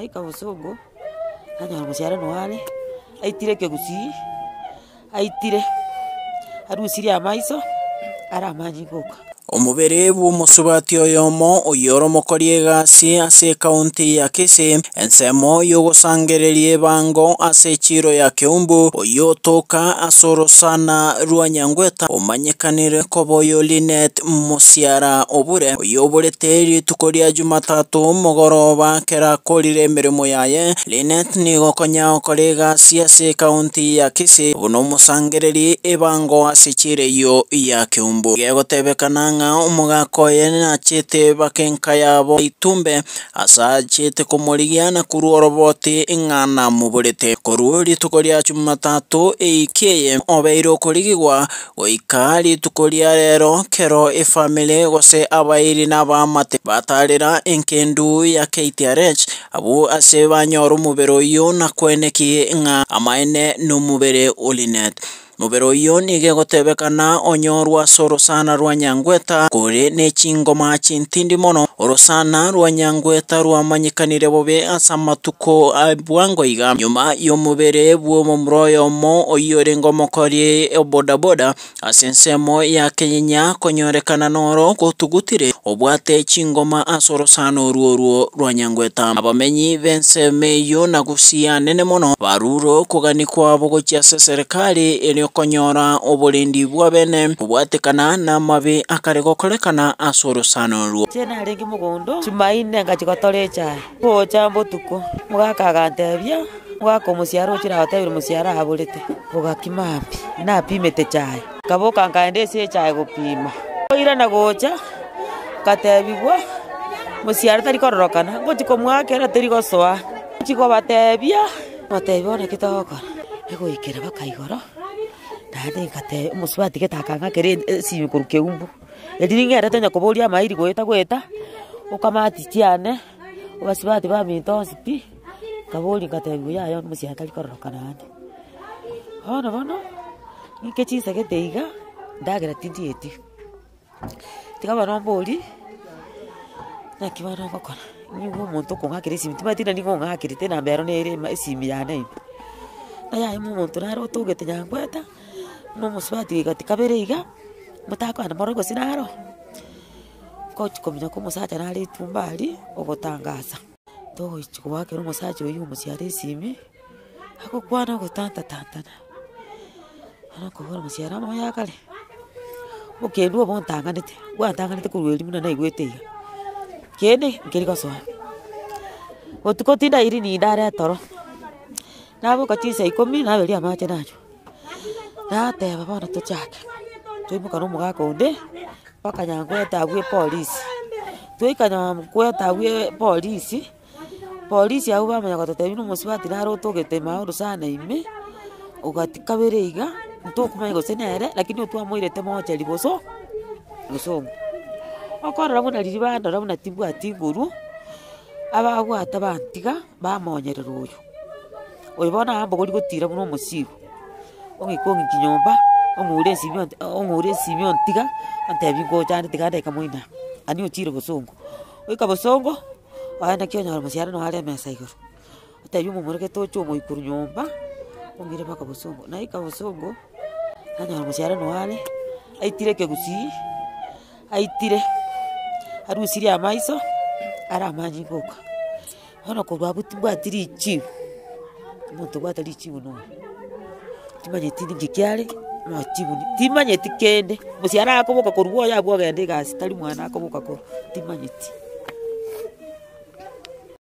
Naika bosongo, nanyora mosiara noo are, aitire ekegusii, aitire, arusirie amaiso, are amanyinga oka. Omobere bw'omosubati oyomo oyio ore omokori egasi ase ekaunti ya Kisii, ensemo y'ogosangereria ebango ase echiiro ya Keumbu, oyio otoka ase orosana rwa Nyangweta, omanyekanire koba oyo Linet Mosiara Obure, oyio oborete rituko ria Jumatatu mogoroba ekero akorire emeremo yaye. Linet nigo konya gokora egasi ase ekaunti ya Kisii buna omosangereri ebango ase chiira eyio ya Keumbu. Gegotebekana ng'a omogaka oye nachete baka enka yabo Itumbe ase achete komorigia na korwa oroboti ng'a namoborete. Korwa rituko ria Jumatatu eiki eye obeire okorigigwa Goika rituko ria rero kero efamiri gose abairi na abaamate batarera engendu ya KTRH, abwo ase banyora omobere oyio na koenekia ng'a amaene nomobere o Linet. Mobere oyio nigo egotebekana onyorwe ase orosana rwa Nyangweta kore ne chingoma chintindi mono. Orosana rwa Nyangweta rwamanyekanire bobe ase amatuko a bwango iga, nyuma y'omobere bw'omomura oyomo oyio orenge omokori o bodaboda ase ensemo ya Kenyenya konyorekana noro gotugutire obwate chingoma ase orosana orwo orwo rwa Nyangweta. Abamenyi b'ensemo eyio na Gusii anene mono barure okogania kwabo gochia ase eserekari erio konyora oborendi bw'abene kobwatekana namabe akare gokorekana ase orosana orwo. Inche narenge mogondo Jumaine ngachia gotora echae, gocha botuko, omogaka agantebia, omogaka omosiara ochire agotebire omosiara aborete, bogaki mambia, napimete echae, nkaboka nkaenda ase echae gopima, koirana gocha, ngatebigwa, mosiara tari kororokana, ngochi komoakera teri gosoa, ngochi kobatebia, batebia bono naki togokora, egoikera mpaka igoro, naende ngatebia omosubati gete akang'akera esimi korwa keumbu. Eri ning'erete onye koboria amairi goeta goeta, okamati chiane, abasubati baminto onsi pi, nkaboria nkatebiwa yaya onde mosiani tari kororokana naende. Bono bono, ng'ike chinsa gete iga, ndagera tindieti, tiga bono mborie, naki bono ngokora, nigo omonto okong'akera esimi timanyeti nari nigo ong'akerete enamba ero nere ime esimi yane ime. Ng'a yaya omonto nare otogete nyankweta. Buna omosubati oiga tikabere iga, motakwana morore gose naro, ngochi kominyoka omosacha nare etumba aria, ogotangasa. Togochi goakera omosacha oywo omosiare esimi, agokwana ogotantatantana, bono nkobora omosiare amoyo akare, obokendu obo ntang'anete, bwantang'anete korwa erio buna naigwete iga, kende nkeri gosoa. Botuko tindairi nindare etoro. Naboka chinsa ikomi, naberia amache nanywa, nateba bono tochake, twaimoka na omogaka onde, mpaka nyankwete abwo epolisi, twaika nyankwete abwo epolisi, polisi abwo bamanya gototebia buna omosubati nare otogete ime aa orosana ime, ogati kabere iga, ntokomanya gose nere, lakini otwamoirete mochari boso bosongo. Okorora buna riria bandora buna timbwati nguru, ababwata bantiga, bamonyerera oyo. Oyo bono aambogoria gotira buna omosigo, ong'ika ong'iki nyomba, ong'ure esimi onte ong'ure esimi ontiga, ontebia ngocha ande tiga ndeke moino aa, ani ochire bosongo. Goika bosongo, oye naki onyora mosiara noo are emesa igoro, otebia omomura gete oche omoikuru nyomba, ong'ire mpaka bosongo. Naika bosongo, nanyora mosiara noo are, aitire ekegusii, aitire, arusirie amaiso, are amanyinga oka. Bono korwa abwo timbwati richibu, omonto obwate richibu noyo, timanyeti ninki kiare, machibu timanyeti kende, mosiara akoboka korwa bwoye abwo ogenda egasi tari mwana akoboka korwa, timanyeti.